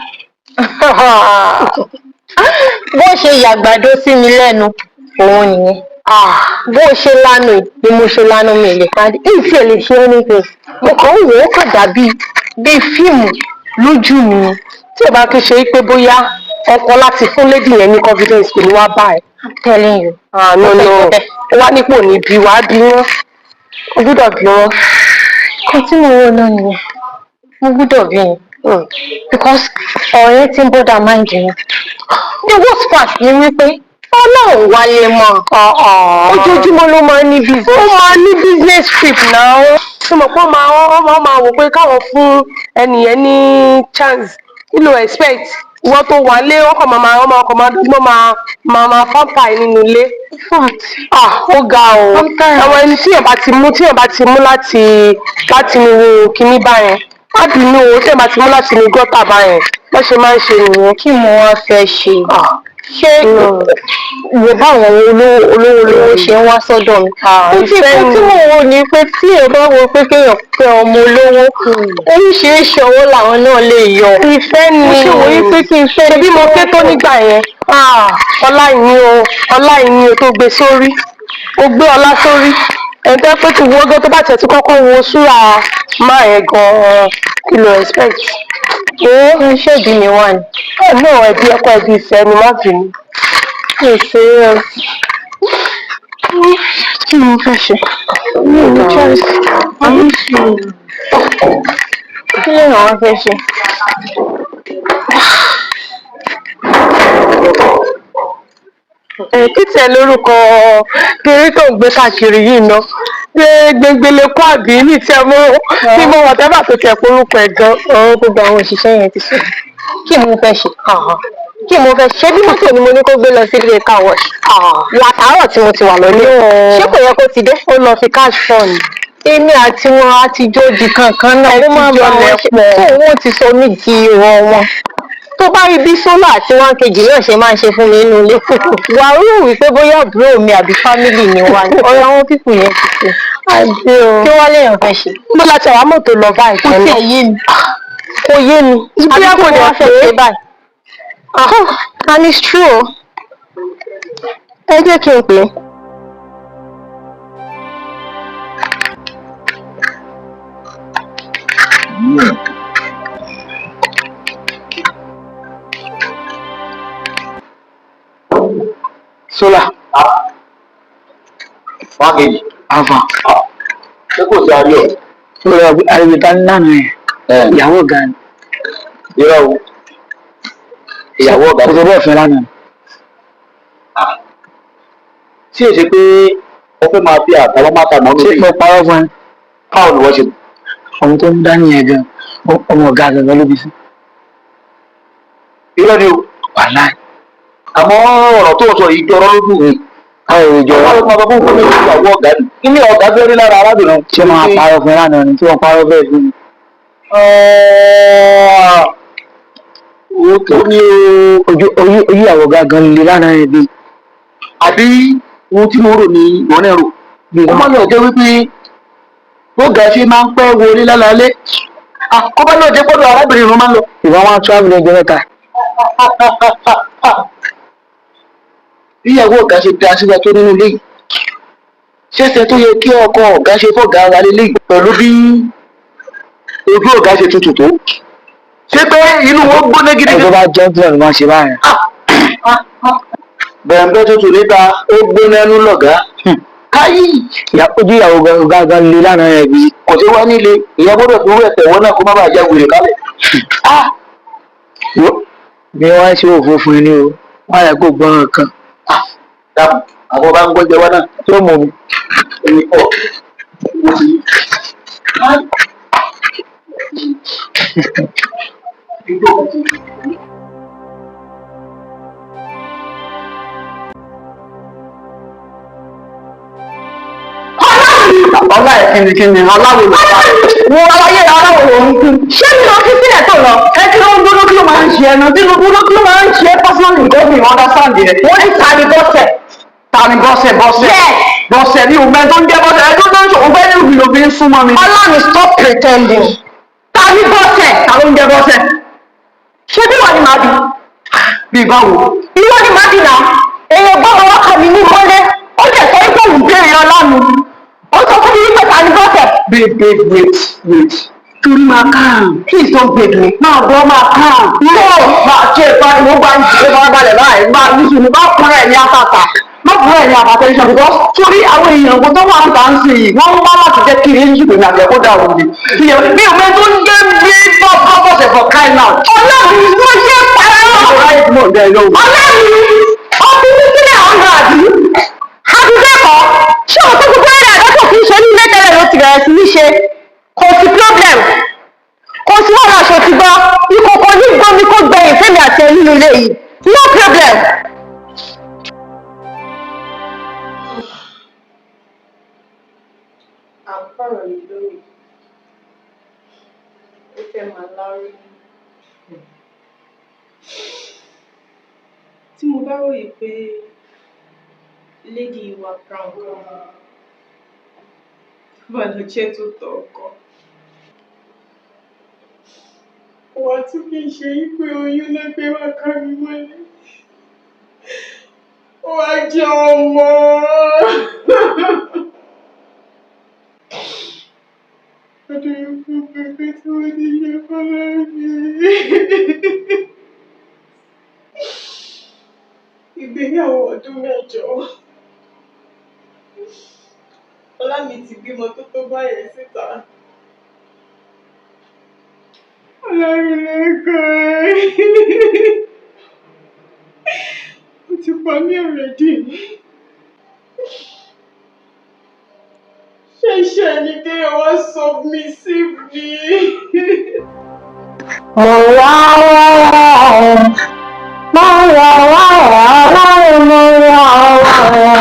bó ṣe yàgbàdo sí mi lẹ́nu òun nìyẹn. Bó ṣe lánàá ni mo ṣe lánàá, mi lè parí èyí tí ẹ lè ṣe anything. Mo kàn ń wò ó, kàn dàbí bíi fíìmù lójú mi ni. Tí ò bá kí ṣe pé bóyá ọkọ láti fún lady yẹn ní confidence, kò ní wá bá ẹ. I'm telling you. Ah, no, no, ó wá nípò ní bí wàá bí wọn, o gbúdọ̀ bí wọn. Kan tí mo wò náà nìyẹn, mo gbúdọ̀ bí ni, because ọ̀rọ̀ yẹn ti ń bother mind mi. The worst part ni wípé Ọlọ́run wálé mọ́, Ojoojúmọ́ ló máa ń ní business. Ó máa ní business trip náà. Ṣé mo pé ó máa wò pé káwọn fún ẹnìyẹn ní chance? Kí ló expect? Ìwọ tó wà lé, wọ́n kàn máa wọ́n máa kàn máa dọ́gbọ́n máa fọ́npà ẹ̀ nínú ilé. Ah, ó ga o. Àwọn ẹni tí èèyàn bá ti mú láti inú kinní báyẹn, má bínú o, tí èèyàn bá ti mú láti inú gutter báyẹn, wọ́n ṣe máa ń ṣe nìyẹn. Kí mo wá fẹ́ ṣe? Ṣé wo báwọn olówó olówó olówó ṣe ń wá sọ́dọ̀ mi? Ó ti Ìfẹ́ kó ni. tí mò ń wò ní pé tí èèyàn bá wo pé kéèyàn fẹ́ ọmọ olówó, oríṣiríṣi owó làwọn náà lè yọ. Ìfẹ́ ni. Mo ṣe wòye pé kí n fẹ́ Ṣebí mo ké tó nígbà yẹn. Ah, ọlá ìní o, ọlá ìní o, tó gbé sórí, ó gbé ọlá sórí ẹni tó pé tí wọ́n tó bá tẹ̀ tí kọ́kọ́ wo súra máa yẹn gan-an, kí ló expect? Ó ń ṣèbí mi wà ní. Ẹ náà, ẹbí ẹkọ, ẹbí ìfẹ́ ni, má bínú. Mi ò serious. Kí ni mo fẹ́ ṣe? Mi ò ní choice. Kí lè ràn wọ́n fẹ́ ṣe? Ẹ kí tiẹ̀ lórúkọ kiri tó ń gbé káàkiri yìí ná, ṣé gbẹngbẹlẹ kó àbí ní tiẹ̀ mọ́ ní mo whatever tó tiẹ̀ porúkọ ẹ̀ gan. Ọ̀rọ̀ gbogbo àwọn òṣìṣẹ́ yẹn ti sọ. Kí ni mo fẹ́ ṣe? Kí mo fẹ́ ṣe? Bí mọ́tò ni mo ní kó gbé lọ sí ilé car wash. Látàárọ̀ tí mo ti wà lọ́lé. Ṣé kò yẹ kó ti dé? Ó lọ fi cash fund. Èmi àti wọn á ti jó di kankan náà. Ẹ Ó ti máa ń jọ bá wọn ṣe. lẹ̀ pọ̀. Tó òun ti sọ mí di ìwọ wọn. Tó bá rí bí sólà àti one kg náà ṣe máa ń ṣe fún mi nínú ilé. Wà á rò wípé bóyá àbúrò mi àbí family mi wà ní. Ọ̀rọ̀ àwọn people yẹn ti ṣe. Àbí o. Kí wọ́n léèyàn fẹ́ ṣe? Mo láti àwọn mọ́tò lọ báyìí. Kò tiẹ̀ yé mi. Kò yé mi. Àbí Bóyá kí kò wọ́n dẹ̀ fẹ́ pé ṣe báyìí? And it's true o. Ẹ jẹ́ kí n pè é. Sólà. Wákejì. Alfa. Ṣé kò sí ayọ̀? Sólà, ariwo ta ní lánàá yẹn? Ìyàwó ọ̀gá ni. Irọ́ o. Ìyàwó ọ̀gá. Kò tó bẹ́ẹ̀ fẹ́ lánàá. Tí èsì pé o fẹ́ máa fi àtàwọn máa ta mọ́nú Ṣé mo parọ́ fún ẹ? Báwo ni wọ́n ṣe? Ọmọ tó ń dání yẹn gan, ọmọ ọ̀gá gangan ló bí sí. Irọ́ ni o. Wàláì. Àmọ́ ọ̀rọ̀ tó sọ yìí jọrọ lójú mi. Báwo ni jọrọ? Àwọn ọmọ fún fún mi ìyàwó ọ̀gá ni. Kí ni ọ̀gá fẹ́ rí lára arábìnrin? Ṣé máa parọ́ fún ẹ lánàá ni tí wọ́n parọ́ bẹ́ẹ̀ fún mi? Ó ní o. Ojú ojú ojú ìyàwó ọ̀gá gan le lánàá yẹn bí. Àbí ohun tí mo rò ní ìwọ náà rò? Ó má lọ jẹ́ wípé bóga ṣe máa ń pẹ́ wọlé lálálẹ́. Kó bá lọ jẹ́ gbọ́dọ̀ arábìnrin ló máa ń lọ. Ìwọ́n wá travel ọjọ́ mẹ́ta. Bí ìyàwó ọ̀gá ṣe dá síta tó nínú ilé yìí, ṣẹ́sẹ̀ tó yẹ kí ọkọ ọ̀gá ṣe fọ́gá ara lélẹ̀ yìí pẹ̀lú bí ojú ọ̀gá ṣe tutù tó, ṣé pé inú wọn gbóná gidi? Ẹni tó bá jẹ́ ńlọ ló máa ṣe báyẹn. Bẹ̀rẹ̀ tutù níta, ó gbóná ẹnu lọ̀gá káyì. Ojú ìyàwó ọ̀gá gan le lánàá yẹn bí. Kò sí wá nílé, ìyá gbọ́dọ̀ fi owó ẹ̀tẹ̀ wọn náà kó má bàa já wèrè kálẹ̀. Bí wọ́n ṣe òfin fún ẹ ní o, wọ́n á yẹ kó gbọ́n kan. Dàpọ̀ àwọn bá ń gbọ́jẹ wá náà. Tó mọ̀ mi. Èmi kọ́ ó ti. Ọlá ẹ̀ kíni kíni aláwo ló bá wo aláyé aláwo ló ń kú. Ṣé mi lọ fi sílẹ̀ tó lọ? Ẹ kí ló ń gbóná, kí ló máa ń ṣe ẹnu tí ló gbóná, kí ló máa ń ṣe personally? Nǹkan mi understand yẹn. Wọ́n ní ta ni Bọ́sẹ̀? Ta ni Bọ́sẹ̀? Bọ́sẹ̀? Yes. Bọ́sẹ̀ ní òun bẹ́ẹ̀ tó ń jẹ́ Bọ́sẹ̀ ẹ tó ń ṣe òun bẹ́ẹ̀ ní òbí ló fi ń súnmọ́ mi. Ọlọ́run, stop pretending. Ta ni Bọ́sẹ̀? Ta ló ń jẹ́ Bọ́sẹ̀? Ṣé bí wọ́n ni màá bí? Bí báwo? Ìwọ ni màá bí náà. Èèyàn gbọ́dọ̀ wá kàn mí ní mọ́lé. Ó lè sọ wípé òun béèrè Ọlọ́run. Ó sọ fún mi wípé ta ni Bọ́sẹ̀? Babe, babe, wait, wait. Torí máa calm. Please don't beg me. Máa bọ́, máa calm. No, máa ṣe ìpa ìwọ bá ń ṣe farabalẹ̀ báyìí. Máa ní sùúrù, máa kúnra ẹ̀ ní àtàtà. Má kúnra ẹ̀ ní àtàtà because torí àwọn èèyàn kò tó wà ń tà ń sìn yìí. Wọ́n ń wá láti jẹ́ kí relationship mi àti ẹ̀kọ́ dàrú ni. Mi ò mẹ́ tó ń jẹ́ bí bọ́ọ̀sẹ̀ for crying out. Ọlọ́run, wọ́n ṣe para wọn. Ọlọ́run, ọkùnrin sílẹ̀ ọ̀nà àbí? Àbí bẹ́ẹ̀ kọ́? Ṣé o tó gbogbo ẹ̀rọ àdọ́tò kì í ṣe ní ilé tẹ́lẹ̀ ló ti bẹ̀rẹ̀ sí ní ṣe? Kò sí problem. Kò sí wàhálà, aṣọ ti gbọ́. Ìkòkò ní gbómi kó gbẹ̀yìn fẹ́mi àti ẹ nínú ilé yìí. No problem. Àpọ̀rọ̀ yìí lórí ó fẹ́ máa lárí tí mo bá ròyìn pé lady wa prank kan tó bá lọ jẹ́ tó tọ́ ọkọ wà tún kì í ṣe pé oyún ló gbé wá ká mi mọ́lẹ̀, ó wá jẹ́ ọmọ. Adúrú pẹpẹ tí wọ́n ti ṣe fọlọ́ọ̀mì. Ìgbéyàwó ọdún 8. Ọlámi ti bímọ tó tó báyẹn síta. Ọlámilékan. Ó ti pa mí already. Ṣẹ̀ṣẹ̀ ni kéèyàn wá submissive ni. Mo wá wá wá ẹ, mo wá wá wá Ọlọ́run, mo wá wá ẹ,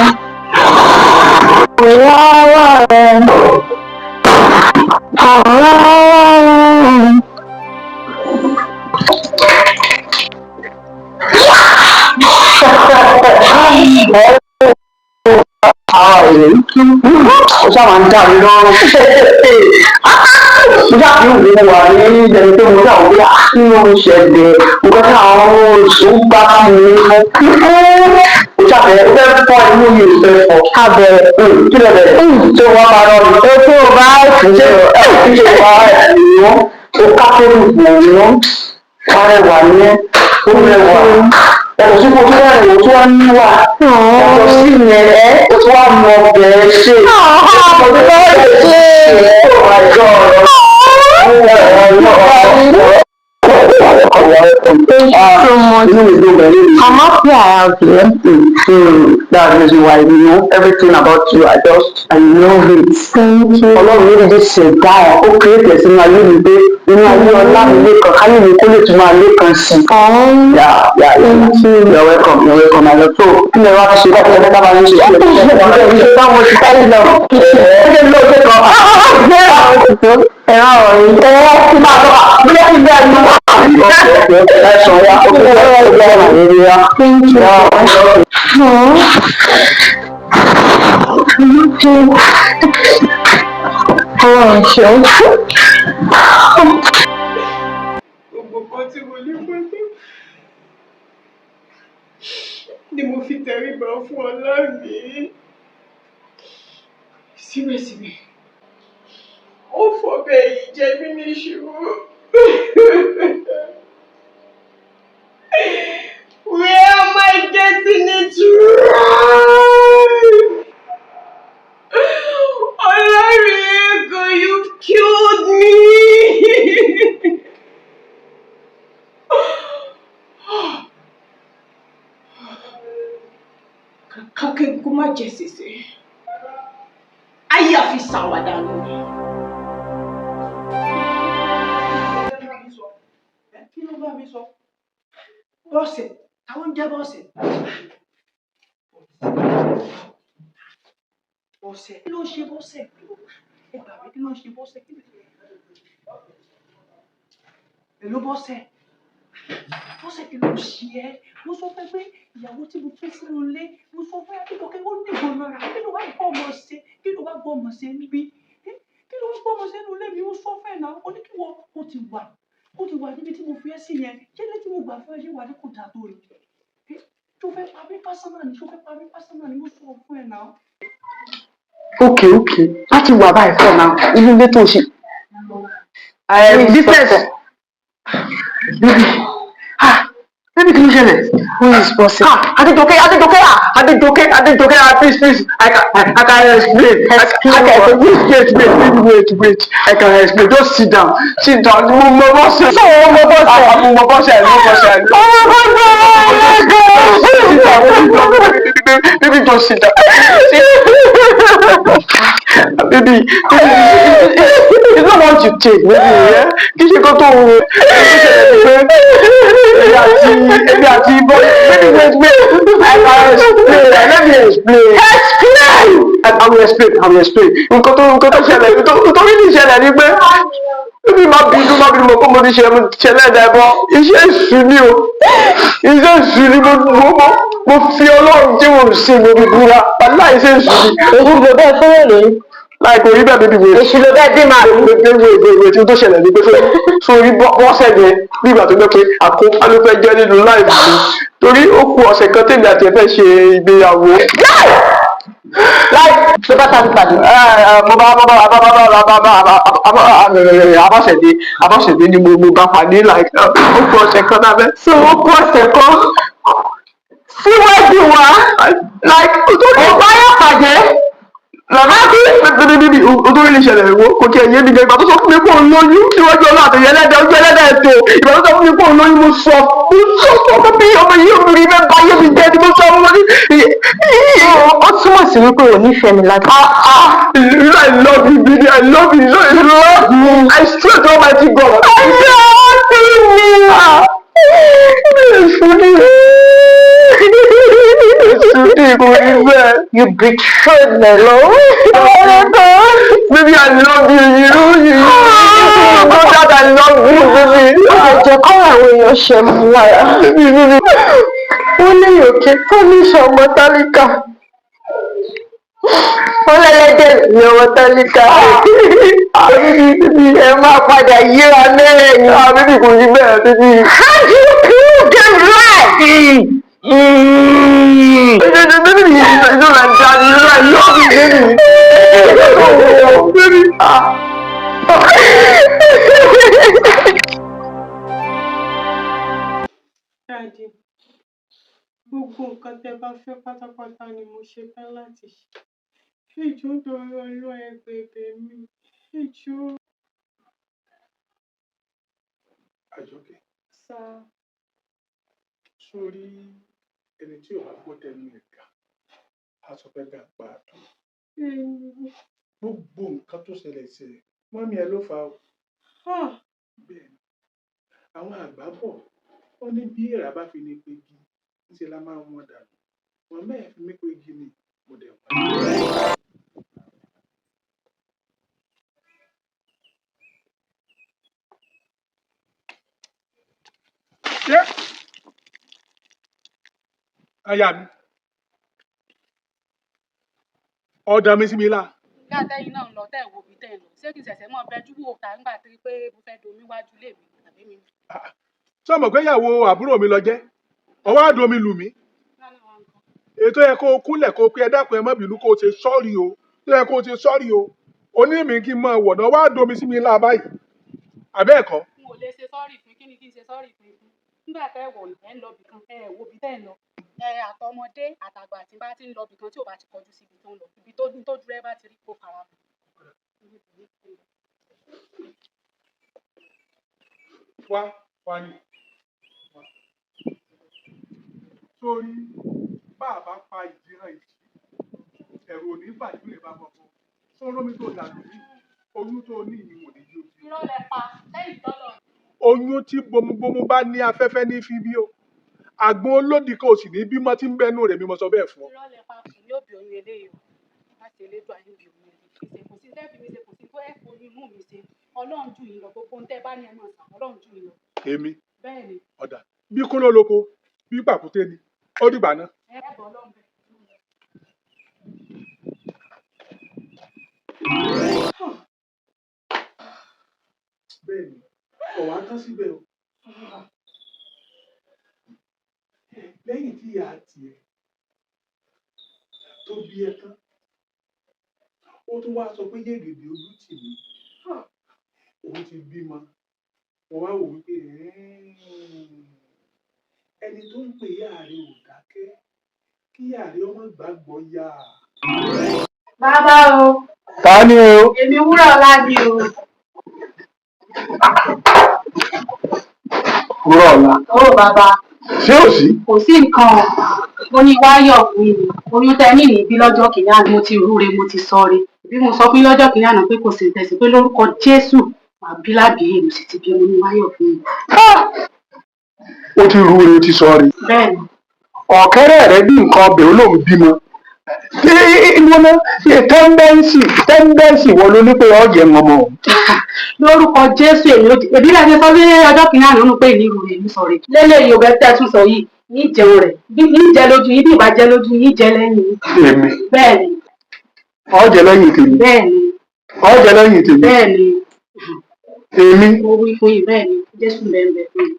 mo wá wá ẹ, mo wá wá ẹ. Ó ṣáà máa ń dà mí lọ́rùn. Mo ṣáà fi ìwé wà ní ìjẹun pé mo ṣáà wọ́n bí kí ló ń ṣẹlẹ̀, nǹkan tí àwọn oṣù ń gbá sí mi mọ́. Mo ṣàfẹ́ ó fẹ́ fọ́ inú mi, ò fẹ́ fọ́. Abẹ̀rẹ̀. Kí ló bẹ̀rẹ̀ tó wọ́n máa rọ mi? O tó o bá ṣe ẹ ṣe wá ìwọ́n ó kápẹ́rù ìwọ́n arẹwà ní ẹ, ó rẹwà. Yàtọ̀ sí kó tó wà ìwọ tó wà níwà, yàtọ̀ sí yẹn ẹ ó tó wà mọ ọbẹ̀ ṣe. Oh my God. Thank you so much. Inú mi dùn pẹ̀lú mi. I'm happy I have you. That is why I know everything about you. I just, I love it. Thank you. Ọlọ́run ló dé ṣẹ̀dá ẹ̀, ó create ẹ̀ sínú ayé mi pé inú ayé ọlá mi lẹ́kan, káyé mi kó lè tún máa lẹ́kan sí i. Oh, Yeah. thank you. You're welcome, you're welcome. I love so. Kí ni ẹ wá fi ṣe báwo ṣe bá ń ṣe? Ṣé báwo ṣe ká lọ? Ẹ ṣe lọ ṣe kan. Ẹ̀rọ ọ̀rẹ́. Ẹ ti máa lọ bí ẹ ti bẹ́ẹ̀ lọ. Ẹ sọ ya, ó fi ẹ ẹ ya. Thank you. Oh. Thank you. Ọlọ́run ṣeun. Gbogbo kan tí mo ní pátá ni mo fi tẹríba fún Ọlámi. Síbẹ̀síbẹ̀, ó fọbẹ̀ yìí jẹ mí níṣu. Where am I getting it wrong? Ọlámilékan, you've killed me. Kàkà kó má jẹ sèse. Ayé àfi ṣàwàdà nù. Kí ló bá mi sọ? Bọ́ọ̀sẹ̀ táwọn ń jẹ́ bọ́ọ̀sẹ̀. Bọ́sẹ̀, kí ló ń ṣe Bọ́sẹ̀? Ẹ gbà mí, kí ló ń ṣe Bọ́sẹ̀? Kí ló Èló Bọ́sẹ̀? Bọ́sẹ̀, kí ló ń ṣe ẹ́? Mo sọ fẹ́ pé ìyàwó tí mo fẹ́ sínú ilé, mo sọ fẹ́ Adéjọkẹ́ ó ní ìgbónára. Kí ló wá gbọ́ ọmọ ṣe? Kí ló wá gbọ́ ọmọ ṣe níbí? Kí ló wá gbọ́ ọmọ ṣe nínú ilé mi? Mo sọ fẹ́ náà, ó ní kí wọ́n ó ti wà. Ó ti wà níbi tí mo fi ẹ́ sí yẹn. Ṣé ilé tí mo gbà fún ẹ ṣé wà ní kò dáa tó rí? Ṣó fẹ́ pa mí pásánà ni? Ṣó fẹ́ pa mí pásánà ni? Mo sọ fún ẹ náà. Okay, láti wà báyìí for now, inú ilé tó ṣe. Business. Baby, ah, baby, kí ló ṣẹlẹ̀? Who is Bọ́sẹ̀? Ah, Adéjọkẹ́, Adéjọkẹ́, ah, Adéjọkẹ́, Adéjọkẹ́, ah, please, please, I can explain. I can explain. Wait, wait, wait, wait, wait. I can explain. Just sit down, sit down. Mo mọ Bọ́sẹ̀. Ṣé o mọ Bọ́sẹ̀? Ah, mo mọ Bọ́sẹ̀, mo mọ Bọ́sẹ̀. Ọmọ Bọ́sẹ̀, Sit down, baby, just sit down. Baby, it's not what you take, baby, yeah? Kì í ṣe kó tó wù ú. Èmi àti bọ́, baby, wait, wait. I can explain. Let me explain. Explain! I will explain, I will explain. Nǹkan tó ṣẹlẹ̀, nǹkan tó rí ní ìṣẹ̀lẹ̀ ni pé baby, má bínú, má bínú, mo kọ́ mo ti ṣe, mo ti ṣe lẹ́dàá ẹbọ. Iṣẹ́ èṣù ni o. Iṣẹ́ èṣù ni. Mo fi Ọlọ́run tí mo ṣe, mo fi búra. Aláì, iṣẹ́ èṣù ni. Èṣù ló bẹ́ẹ̀ fẹ́rẹ̀ lóyún. Láì, kò rí bẹ́ẹ̀, baby, wait. Èṣù ló bẹ́ẹ̀ bí màá. Wait, wait, wait, wait. Tí tó ṣẹlẹ̀ ni pé sórí Bọ́sẹ̀ yẹn, bí ìgbà tó jẹ́ pé àkóbá ló fẹ́ jẹ́ nínú life mi, torí ó kù ọ̀sẹ̀ kan tèmi àti ẹ̀ fẹ́ ṣe ìgbéyàwó. Láì ló bá tàbí pàdé. Mo bá mo bá bá bá bá bá bá bá Abọ́sẹ̀dé, Abọ́sẹ̀dé ni mo bá pàdé, like, ó kù ọ̀sẹ̀ kan náà bẹ́ẹ̀. So ó kú ọ̀sẹ̀ kan síwájú wa. Like, Ó bá yọ̀ pàdé. Làbá bíbí o tó rí ìṣẹ̀lẹ̀ ìwọ kò kí ẹ̀yẹ́ mi gan. Ìgbà tó sọ fún mi pé òun lóyún, níwájú Ọlọ́run àtẹ̀yẹ ẹlẹ́dàá, ojú ẹlẹ́dàá ètò, ìgbà tó sọ fún mi pé òun lóyún, mo sọ fún mi, ọmọ yìí, obìnrin fẹ́ bá yé mi jẹ́ ni mo sọ fún mi. Ó túmọ̀ sí wípé ò nífẹ̀ẹ́ mi láti. Ah ah, you know I love you, baby. I love you. You know you love me. I swear to Almighty God. I love me. Ah, èṣù ni, èṣù ni, kò rí bẹ́ẹ̀. You betrayed my love. Baby, I love you. You know that I love you, baby. Ó lè jẹ́ kọ́ àwọn èèyàn ṣe mú lára. Baby, baby. Ó ní òkè tó ní ìṣọmọ tálíkà. Ó lẹ́lẹ́dẹ̀ ní ọmọ tálíkà. Ẹ máa padà yíra mẹ́rẹ̀ ni. Ah, baby, kò rí bẹ́ẹ̀, baby. How do you prove them right? Baby, baby, you know like that. You know I love you, baby. Baby, ah. Daddy, gbogbo nǹkan tẹ́ bá fẹ́ pátápátá ni mo ṣetán láti ṣe. Ẹ jọ̀ọ́, nítorí Ọlọ́run, ẹ gbẹ̀bẹ̀ mi. Ẹ jọ̀ọ́. Àjọkẹ́, Sir. sórí ẹni tí ò bá gbọ́ tẹnu ẹ̀ gà á sọ pé gà pa àtọ̀. Bẹ́ẹ̀ni. Gbogbo nǹkan tó ṣẹlẹ̀ sí ẹ, mummy ẹ ló fà á o. Ah! Bẹ́ẹ̀ ni, àwọn àgbà bọ̀, wọ́n ní bí èèrà bá fi ní pegi, ńṣe la máa ń wọ́n dànù. Wọ́n mẹ́ẹ̀ fi mí pegi ni mo dẹ̀ wọ́n. Ṣé aya mi ọ̀dà mi sí mi lá? Nígbà tẹ́yìn náà ń lọ, tẹ́ ẹ̀ wo ibi tẹ́ ẹ̀ lọ, ṣé kí n ṣẹ̀ṣẹ̀ mọ́ bẹjú wò ta nígbà tí pé mo fẹ́ domi wájú ilé mi àbí mi? Ṣé o mọ̀ pé ìyàwó àbúrò mi lọ jẹ́ ọwọ́ àdó mi lù mí? Ètò yẹ kó o kúnlẹ̀, kó o pé ẹ dákun, ẹ má bínú, kó o ṣe sorry o. Tó yẹ kó o ṣe sorry o, oní mi kí n máa wọ̀nà wá domi sí mi lá báyìí, àbẹ́ ẹ̀kọ́? N ò lè ṣe sorry fún. Kí ni kí n ṣe sorry fún ikú? Nígbà tẹ́ ẹ̀ wọ̀ ẹ̀ ń lọ ibì kan, ẹ ẹ̀ wo ibi tẹ́ ẹ̀ ń lọ. Ẹ àtọmọdé àtàgbà tí bá ti ń lọ ibì kan tí ò bá ti kọjú síbi tó ń lọ, ibi tó dúró bá ti rí, kó fara mọ́. Wá wá ní sórí bá a bá pa ìdíran ìjì, ẹ̀rù ò ní bàjú lè bá bọ̀ bọ̀ sóró mi tó dànù yìí, oyún tó ní ìwò ní yóò bí. Irọ́ lẹ pa lẹ́yìn tọ́lọ̀. Oyún tí bomubomu bá ní, afẹ́fẹ́ ní fi bí o. Àgbọn olódì kan ò sì ní bímọ tí ń bẹnu rẹ̀, mímọ sọ bẹ́ẹ̀ fún ọ. Irọ́ lẹ pa, kò ní òbí oyún eléyìí o. Má ṣe eléyìí. Elédùà yín bí òun ẹ̀ fi ṣe. Kò sí tẹ́ fi mi ṣe, kò sí tó ẹ̀ foyún inú mi ṣe. Ọlọ́run jù yín lọ, gbogbo ohun tẹ́ bá ní ẹ máa sàn, Ọlọ́run jù yín lọ. Èmi? Bẹ́ẹ̀ ni. Ọ̀dà bí kóló lóko bí pàkúté ni ó dìgbà náà. Ẹ bọ̀ Ọlọ́run bẹ́ẹ̀. Bẹ́ẹ̀ ni, ọ̀wá tán síbẹ̀ o. Lẹ́yìn tí ìyá tiẹ̀ tó bí ẹ tán, ó tún wá sọ pé yégèdè ojú tì mí, òun ti bímọ. Mo wá wò wípé ẹni tó ń pè ìyá rẹ ò dákẹ́, kí ìyá rẹ ọmọ gbàgbọ́ yá. Bàbá o. Ta ni o? Èmi wúrà ọlá ni o. Wúrà ọlá. Ó bàbá. Ṣé ò sí? Kò sí nǹkan o. Mo ní wáyọ̀ fún mi. Oyún tẹ ní ìbí lọ́jọ́ kìíní àná, mo ti rúre, mo ti sọre. Bí mo sọ fún yín lọ́jọ́ kìíní àná pé kò sí tẹ̀sí pé lórúkọ Jésù màá bí lábìí, mo sì ti bí. Mo ní wáyọ̀ fún mi. Ó ti rúre, ó ti sọre. Bẹ́ẹ̀ni. Ọ̀kẹ́rẹ́ rẹ bí nǹkan ọbẹ̀ olóhùn bímọ. Ìwọ tẹ́ńbẹ́ǹsì wọ ló ní pé ọ̀jẹ̀ ń ọmọ. Lórúkọ Jésù èmi ò èbí láti sọ bí ọjọ́ kìíní àná nù pé ìní rúre mi sọ̀rọ̀ lélẹ́yìí ò bẹ́ẹ̀ tẹ́ tún sọ yìí ní jẹun rẹ̀ bí ní jẹ lójú yín, bí ìbá jẹ lójú yín, jẹ lẹ́yìn yín. Èmi? Bẹ́ẹ̀ni. Ọ̀jẹ̀ lẹ́yìn tèmi? Bẹ́ẹ̀ni. Ọ̀jẹ̀ lẹ́yìn tèmi? Bẹ́ẹ̀ni. Èmi? Mo wí fún yín, bẹ́ẹ̀ni, Jésù bẹ́ẹ̀ bẹ́ẹ̀ fún yín.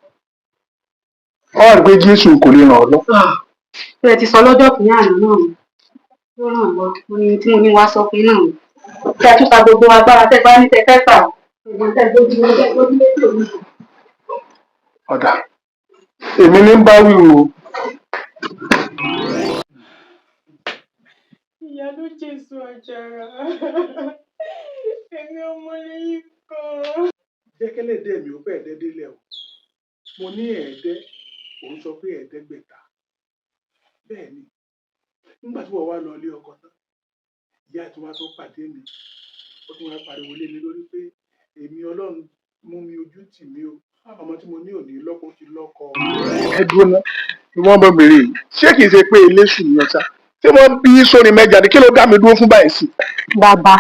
Ọ̀ rí pé Jésù kò lè ràn ọ́ lọ. Bí ẹ ti sọ lọ́jọ́ kìíní àná náà ló ràn lọ, mo ní tí mo ní wá sọ fún yín náà kí ẹ tún sa gbogbo agbára tẹ́ bá ní tẹ́ fẹ́ fà, gbogbo tẹ́ gbójú tẹ́ gbójú létí òun. Ọ̀dà èmi ní bá wí o. Ìyá ló jésù àjàrà, èmi ọmọ lẹ́yìn kan. Jẹ́kẹ́lẹ́dẹ́ mi ò fẹ́ ẹ̀ẹ́dẹ́ délẹ̀ o. Mo ní ẹ̀ẹ́dẹ́, òun sọ pé 500. Bẹ́ẹ̀ ni, nígbà tí wọ́n wá lọ ilé ọkọ tán, ìyá ẹ̀ tún wá tó pàdé mi, ó tún wá pariwo lé mi lórí pé èmi Ọlọ́run mú mi ojú tì mí o, ọmọ tí mo ní òní lọ́kọ ti lọ́kọ. Ẹ dúró ná, ìwọ ọmọbìnrin yìí, ṣé kìí ṣe pé eléṣù ni ọ̀sà tí wọ́n bí sórí mẹ́ja ni? Kí ló dá mi dúró fún báyìí sí? Bàbá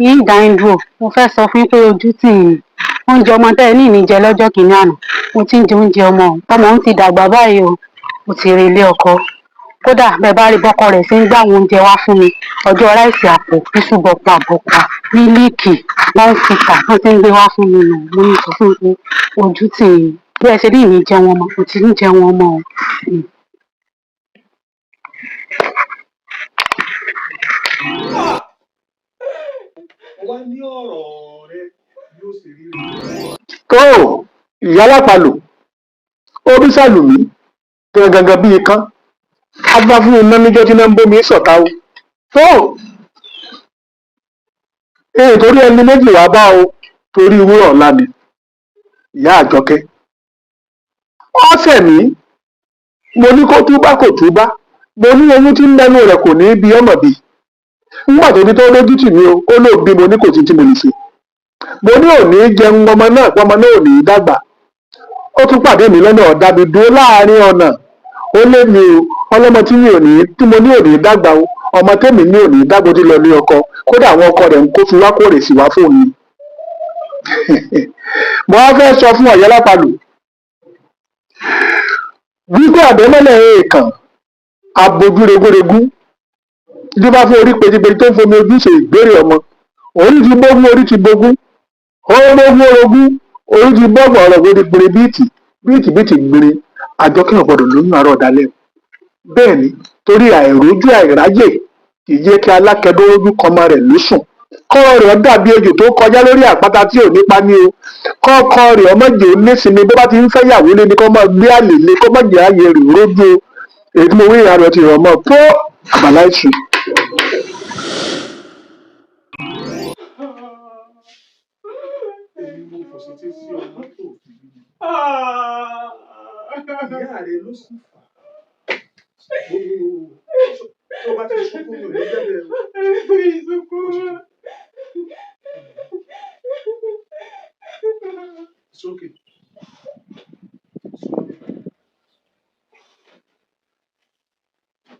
yín dá ń dúró, mo fẹ́ sọ fún yín pé ojú tì yín. Oúnjẹ ọmọ tẹ́ ẹ ní ìní jẹ lọ́jọ́ kìíní àná, mo ti ń jẹ oúnjẹ ọmọ ọ̀hún. Ọmọ òun ti dàgbà báyìí o, mo ti rí ilé ọkọ. Kódà bẹ́ẹ̀ bá rí bọ́kọ rẹ̀ ṣe ń gbà àwọn oúnjẹ wá fún mi, ọjọ́ ráìsì àpò iṣu bọ̀pà bọ̀pà mílíìkì bọ́ǹfìtà wọ́n ti ń gbé wá fún mi nù. Mo ní sọ fún yín pé ojú tì yín. Bí ẹ ṣe ní ìní jẹun ọmọ, mo ti ń jẹun ọmọ o. Mo wá ní ọ̀rọ̀ rẹ yóò sì rí rí. Tó ìyá alápalò orí sàlùmí gangan bíi ikán agbá fún iná níjọ́ tí iná ń bómi sọ̀tá o. Tó èyí torí ẹni méjì wá bá o, torí wúrà ọ̀la ni ìyá Àjọkẹ́ ọ̀sẹ̀ mi. Mo ní kó túbá, kò túbá. Mo ní oyún tí ń lẹ́nu rẹ̀ kò ní í bí ọmọ bí nígbà tó ní tó lójú tì mí o, ó lóun bí. Mo ní kò sí tí mo lè ṣe. Mo ní òní jẹun ọmọ náà, ọmọ náà ò ní í dàgbà. Ó tún pàdé mi lọ́nà, ọ̀dà mi dúró láàrin ọ̀nà, ó lé mi o. Ọlọ́mọ tí mi ò ní, tí mo ní ò ní dàgbà o, ọmọ tèmi ní ò ní dàgbà, ó ti lọ ní ọkọ. Kódà àwọn ọkọ rẹ̀ ń kó fi wá kórè sí wá fóònù mi. Mo wá fẹ́ sọ fún ọ̀yẹ́ lápalò wípé àbẹ́mọ́lẹ̀ èèkàn abojú regúregú bí bá fún orí pejipej tó ń fomi ojú ṣe ìgbérè ọmọ, orí ti bógún, orí ti bógún, orogún orogún, orí ti bọ́gbọ̀n ọ̀rọ̀ gbére gbére bíìtì bíìtì bíìtì gbére. Àjọkẹ́ ò gbọ́dọ̀ lóyún àárọ̀ ọ̀dálẹ̀. Bẹ́ẹ̀ ni, torí àìrójú àìráyè kì í jẹ́ kí alákẹ́dọ́ rójú kọmọ rẹ̀ lóṣùn, kọ́ rẹ̀ dàbí ejò tó kọjá lórí àpáta tí ò nípa ní o. Kọ́kọ́ rẹ̀ ọmọdé ò nísinmi, bó bá ti ń fẹ́ yàwó lé ní kó máa gbé àlè lé, kó má jẹ́ ààyè rẹ̀ rójú o. Èyí tí mo wí, ìyá rẹ̀ ti rọ̀ mọ́ tó àbàlá ìṣù. Èmi mo fòṣì tí sí ọmọ tó fi bí mi. Ìyá rẹ ló sì fà á. Tó bá ti sunkún, mi ò ní bẹ̀rẹ̀ o. Ìsunkún. It's okay. Súnmọ́ mi báyìí.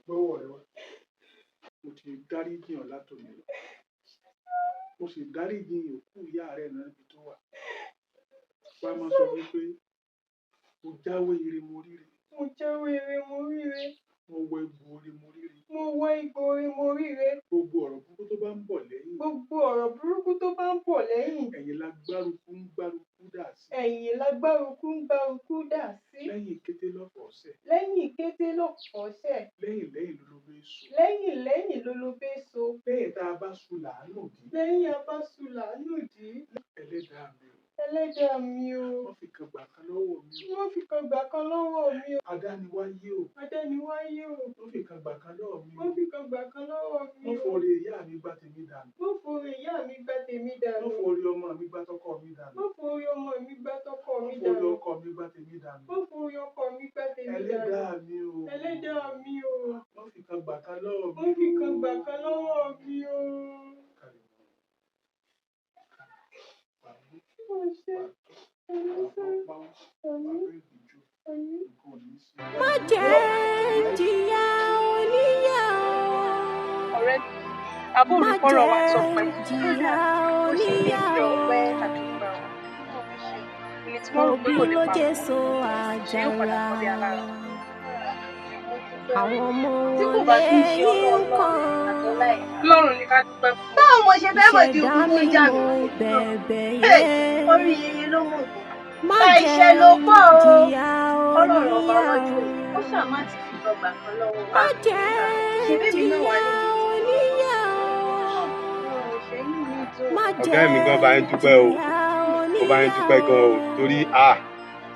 Gbọ́wọ́ rẹ wá. Mo ti dáríjì jìn ọ́ látòní lọ. Mo sì dáríjì òkú ìyá rẹ̀ náà níbi tó wà. Wá máa sọ wípé mo jáwé ire mo ríre. Mo jáwé ire mo ríre. Mo wọ egbò ire mo ríre. Mo wọ egbò ire mo ríre. Gbogbo ọ̀rọ̀ burúkú tó bá ń bọ̀ lẹ́yìn. Gbogbo ọ̀rọ̀ burúkú tó bá ń bọ̀ lẹ́yìn. Ẹ̀yìn lagbárukú ń gbárukú dà sí. Ẹ̀yìn lagbárukú ń gbárukú dà sí. Lẹ́yìn kété lọ́fọ̀ ọ̀sẹ̀. Lẹ́yìn kété lọ́fọ̀ ọ̀sẹ̀. Lẹ́yìn lẹ́yìn lólobé so. Lẹ́yìn lẹ́yìn lólobé so. Lẹ́yìn tá a bá su làánù dí. Lẹ́yìn a bá su làánù dí. Ẹlẹ́dàá mi o. Ẹlẹ́dàá mi o. Wọ́n fi kan gbà kan lọ́wọ́ mi o. Wọ́n fi kan gbà kan lọ́wọ́ mi o. Adániwáyé o. Adániwáyé o. Wọ́n fi kan gbà kan lọ́wọ́ mi o. Wọ́n fi kan gbà kan lọ́wọ́ mi Wọ́n o. forí ìyá mi gbá tèmi dànù. Wọ́n forí ìyá mi gbá tèmi dànù. Wọ́n forí ọmọ mi gbá tọkọ mi dànù. Wọ́n forí ọmọ mi gbá tọkọ mi Wọ́n forí dànù. ọkọ mi gbá tèmi dànù. Wọ́n forí ọkọ mi gbá tèmi dànù. Ẹlẹ́dàá mi o. Ẹlẹ́dàá mi o. Wọ́n fi kan gbà kan lọ́wọ́ mi Wọ́n fi kan gbà kan lọ́wọ́ mi o. Ó ṣé, Àmín, àmín, àmín. Má jẹ́ ń jìyà oníyà o. Ọ̀rẹ́ mi, àbúrò Má kọ́rọ̀ wa jẹ́ tọpẹ́. ń jìyà Ó ṣe ní oníyà ìfẹ́ o. ọpẹ́ àdúgbò tó fi ṣe ẹni tí wọ́n rò pé Òbí kò lè ló pa jésò ṣe yóò padà àjàrà. kọ́lé alára. Àwọn ọmọ Tí kò wọn bá kí ń ṣe lẹ́yìn ọlọ́ Ọlọ́run kan. àtọ́lá ẹ̀. Ọlọ́run ní ká dúpẹ́ fún. Báwo mo ṣe fẹ́ mọ̀ di Ìṣẹ̀dá ogun tó mi jà mí? mo bẹ̀bẹ̀ Hey, yẹ. orí yeye ló mọ̀ mí. Má Bá jẹ́ iṣẹ́ ló ń pọ̀ o. jìyà Ọlọ́run ọba oníyà ọlọ́jọ́ o. òní, ó ṣáà má ti fi gbọgbà kan lọ́wọ́ wa. Má jẹ́ Ṣé ń bébí náà wà jìyà nídìí? oníyà o. Má Ọ̀gá jẹ́ mi gan bá yín ń dúpẹ́ o. jìyà Mo bá yín oníyà dúpẹ́ gan o o. torí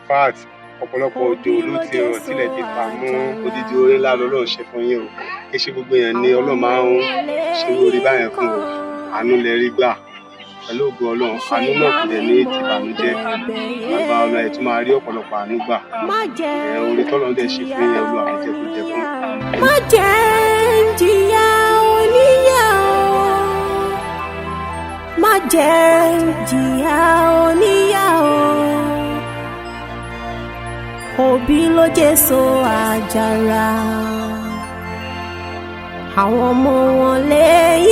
fact, ọ̀pọ̀lọpọ̀ òjò Òbí ló ló ti rọ̀ jésò tílẹ̀ ti fà mú. àjàrà. Odidi oore ńlá lọ́lọ́run ṣe fún yín o. Kì í ṣe gbogbo èèyàn ni Àwọn Ọlọ́run ọmọ máa ń wọn ṣe irú oore lẹ́yìn báyẹn fún o. kan. Àánú lẹ rí gbà pẹ̀lú ògo Ọlọ́run. Àánú náà Ìṣẹ̀dá kò dẹ̀ mi ní mo tìbànújẹ́. bẹ̀bẹ̀ yẹ. Lágbára Ọlọ́run, ẹ tún máa rí ọ̀pọ̀lọpọ̀ àánú gbà. Má jẹ́ Ẹ oore ń tọ́lọ́run dẹ̀ ṣe jìyà fún yín, Olúwa á jẹ́ kó jẹ́ fún. oníyà o. Má jẹ́ ń jìyà oníyà o. Má jẹ́ ń jìyà oníyà o. Òbí ló jésò àjàrà. Àwọn ọmọ wọn lẹ́yìn.